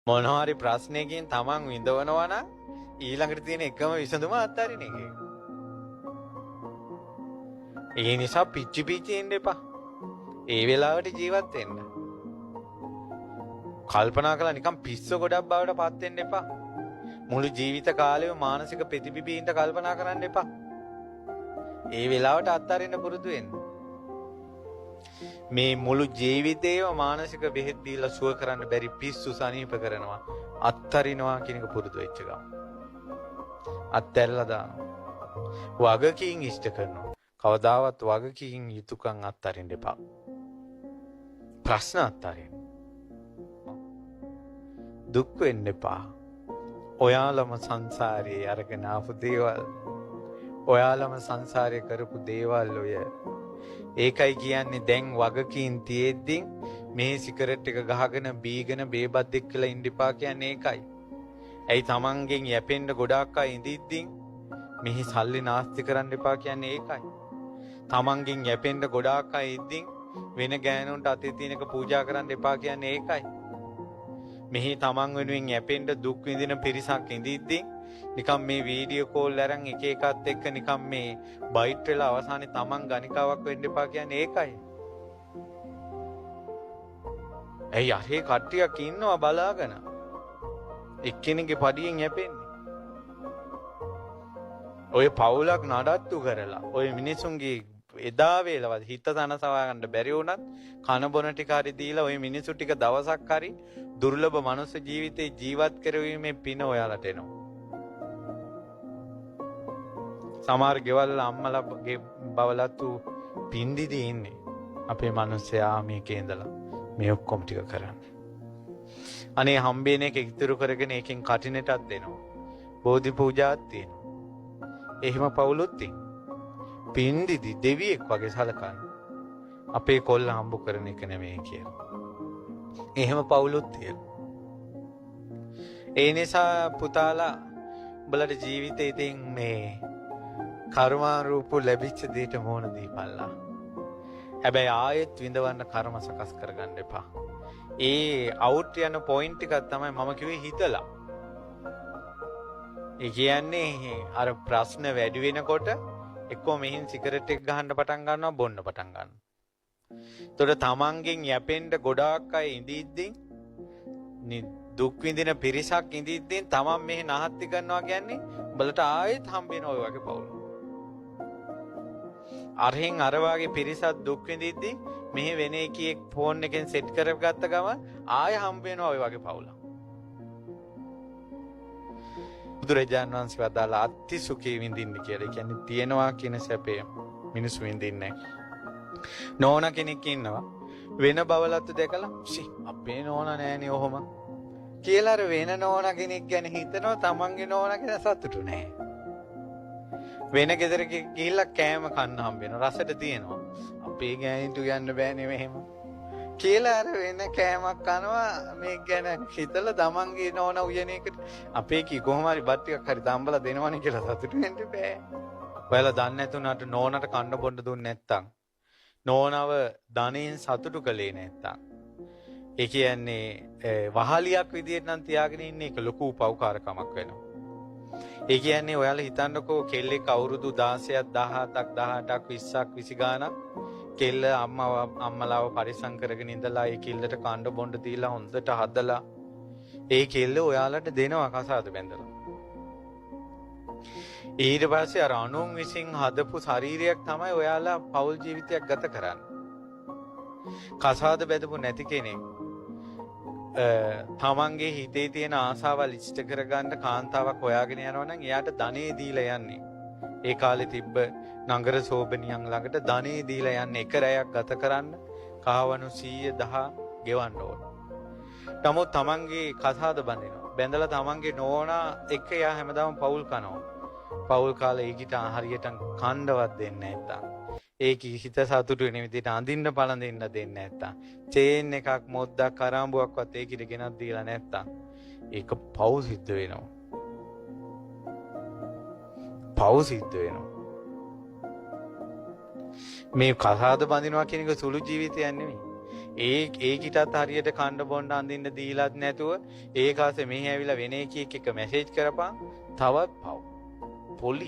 මොනවා හරි ප්‍රශ්නයකින් තමන් විඳවනවා නම් ඊළඟට තියෙන එකම විසඳුම අත්හරින එක. ඒ නිසා පිච්චි පිච්චි ඉන්න එපා. ඒ වෙලාවට ජීවත් වෙන්න. කල්පනා කරලා නිකන් පිස්සු ගොඩක් බවට පත් වෙන්න එපා. මුළු ජීවිත කාලෙම මානසික ප්‍රතිබිබීන්ට කල්පනා කරන්න එපා. ඒ වෙලාවට අත්හරින්න පුරුදු වෙන්න. මේ මුළු ජීවිතේම මානසික බෙහෙත් දීලා සුව කරන්න බැරි පිස්සු සනීප කරනවා. අත්හරිනවා කියන එක පුරුදු වෙච්ච ගමන්. අත්හැරලා දානවා. වගකීම් ඉෂ්ට කරනවා. කවදාවත් වගකීම් යුතුයකම් අත්හරින්න එපා. ප්‍රශ්න අත්හරින්න. දුක් වෙන්න එපා. ඔයාලම සංසාරේ අරගෙන ආපු දේවල්, ඔයාලම සංසාරේ කරපු දේවල් ඔය. ඒකයි කියන්නේ දැන් වගකීම් තියෙද්දි මේ සිගරට් එක ගහගෙන බීගෙන බේබද්දෙක් කියලා ඉන්න එපා කියන්නේ ඒකයි. ඇයි තමන්ගෙන් යැපෙන්න ගොඩාක් අය ඉඳිද්දි මෙහි සල්ලි නාස්ති කරන්න එපා කියන්නේ ඒකයි. තමන්ගෙන් යැපෙන්න ගොඩාක් අය ඉද්දින් වෙන ගෑනුන්ට අතේ තියෙන එක පූජා කරන්න එපා කියන්නේ ඒකයි. මෙහි තමන් වෙනුවෙන් යැපෙන්න දුක් විඳින පිරිසක් ඉඳිද්දි නිකන් මේ වීඩියෝ කෝල් අරන් එක එකත් එක්ක නිකන් මේ බයිට් වෙලා අවසානයේ තමන් ගණිකාවක් වෙන්න එපා කියන්නේ ඒකයි. ඇයි අරේ කට්ටියක් ඉන්නවා බලාගෙන එක්කෙනෙක්ගේ පඩියෙන් යැපෙන්නේ. ඔය පවුලක් නඩත්තු කරලා ඔය මිනිසුන්ගේ එදා වේලවත් හිත සනසවා ගන්න බැරි වුණත් කන බොන ටික හරි දීලා ඔය මිනිසු ටික දවසක් හරි දුර්ලභ මනුස්ස ජීවිතේ ජීවත් කරවීමේ පින ඔයාලට එනවා. සමහර ගෙවල් වල අම්මලාගේ බවලත්තු පින්දිදී ඉන්නේ. අපේ මිනිස්සයා මේකේ ඉඳලා මේ ඔක්කොම ටික කරන්නේ. අනේ හම්බෙන එක ඉතුරු කරගෙන ඒකෙන් කටිනටත් දෙනවා. බෝධි පූජාත් තියෙනවා. එහෙම පවුලුත් ඉන්නවා. පින්දිදි දෙවියෙක් වගේ සලකන්නේ. අපේ කොල්ල හම්බ කරන එක නෙමෙයි කියලා. එහෙම පවුලුත් තියෙනවා. ඒ නිසා පුතාලා උඹලට ජීවිතේ ඉතින් මේ කර්මාරූප ලැබිච්ච දෙයට මෝන දීපල්ලා. හැබැයි ආයෙත් විඳවන්න කර්ම සකස් කරගන්න එපා. ඒ අවුට් යන පොයින්ට් එකක් තමයි මම කිව්වේ හිතලා. ඒ කියන්නේ අර ප්‍රශ්න වැඩි වෙනකොට එක්කෝ මෙහින් සිගරට් එක ගහන්න පටන් ගන්නවා, බොන්න පටන් ගන්නවා. එතකොට තමන්ගෙන් යැපෙන්න ගොඩාක් අය ඉඳිද්දි දුක් විඳින පිරිසක් ඉඳිද්දි තමන් මෙහි නහත්ති කරනවා කියන්නේ උඹලට ආයෙත් හම්බ වෙන ඔය වගේ පවුල. අරහෙන් අර වගේ පිරිසක් දුක් විඳිද්දි මෙහි වෙන එකෙක් ෆෝන් එකෙන් සෙට් කරගත්ත ගමන් ආයෙ හම්බ වෙනවා ඔය වගේ පවුල. බුදුරජාණන් වහන්සේ වදාළ අත්ති සුඛේ විඳින්න කියලා. ඒ කියන්නේ තියෙනවා කියන සැපය මිනිස්සු විඳින්නේ නැහැ. නෝනා කෙනෙක් ඉන්නවා. වෙන බවලත්තු දැකලා ෂි අපේ නෝනා නෑනේ ඔහොම කියලා අර වෙන නෝනා කෙනෙක් ගැන හිතනවා, තමන්ගේ නෝනා ගැන සතුටු නෑ. වෙන ගෙදරක ගිහිල්ලා කෑම කන්න හම්බ වෙනවා, රසට තියෙනවා. අපේ ගෑණිට උයන්න බෑනේ මෙහෙම කියලා අර වෙන කෑමක් කනවා මේ ගැන හිතලා තමන්ගේ නෝනා උයන එකට අපේ කී කොහොම හරි බත් ටිකක් හරි තම්බලා දෙනවනේ කියලා සතුටු වෙන්න බෑ. ඔයාලා දන්නේ නැතුණාට නෝනාට කන්න බොන්න දුන්නේ නැත්තම්, නෝනව ධනයෙන් සතුටු කළේ නැත්තම්, ඒ කියන්නේ වහලියක් විදියට නම් තියාගෙන ඉන්න එක ලොකු පව්කාරකමක් වෙනවා. ඒ කියන්නේ ඔයාලා හිතන්නකෝ කෙල්ලෙක් අවුරුදු 16ක් 17ක් 18ක් 20ක් 20 ගාණක් කෙල්ල අම්මලාව පරිස්සම් කරගෙන ඉඳලා ඒ කෙල්ලට කන්න බොන්න දීලා හොඳට හදලා ඒ කෙල්ල ඔයාලට දෙනවා කසාද බැඳලා. ඊට පස්සේ අර අනුන් විසින් හදපු ශරීරයක් තමයි ඔයාලා පෞල් ජීවිතයක් ගත කරන්නේ. කසාද බැඳපු නැති කෙනෙක් තමන්ගේ හිතේ තියෙන ආසාවල් ඉෂ්ට කරගන්න කාන්තාවක් හොයාගෙන යනවා නම් එයාට ධනෙ දීලා යන්නේ. ඒ කාලේ තිබ්බ නගර සෝබනියන් ළඟට ධනෙ දීලා යන්නේ එක රැයක් ගත කරන්න කහවණු 110 ගෙවන්න ඕන. නමුත් තමන්ගේ කසාද බඳිනවා. බැඳලා තමන්ගේ නෝනා එක්ක එයා හැමදාම පවුල් කනවා. පවුල් කාලා ඒකිට හරියට කණ්ඩවත් දෙන්නේ නැත්තම්, ඒක හිත සතුටු වෙන විදිහට අඳින්න පළඳින්න දෙන්නේ නැත්තම්, චේන් එකක් මොද්දක් කරාඹුවක්වත් ඒකිට ගෙනත් දීලා නැත්තම් ඒක පව් සිද්ධ වෙනවා. පව් සිද්ධ වෙනවා. මේ කසාද බඳිනවා කියන එක සුළු ජීවිතයක් නෙමෙයි. ඒ ඒකිටත් හරියට කන්න බොන්න අඳින්න දීලත් නැතුව ඒ කාසේ මෙහි ඇවිල්ලා වෙන එකෙක් එක්ක මැසේජ් කරපන්, තවත් පව්. පොලි.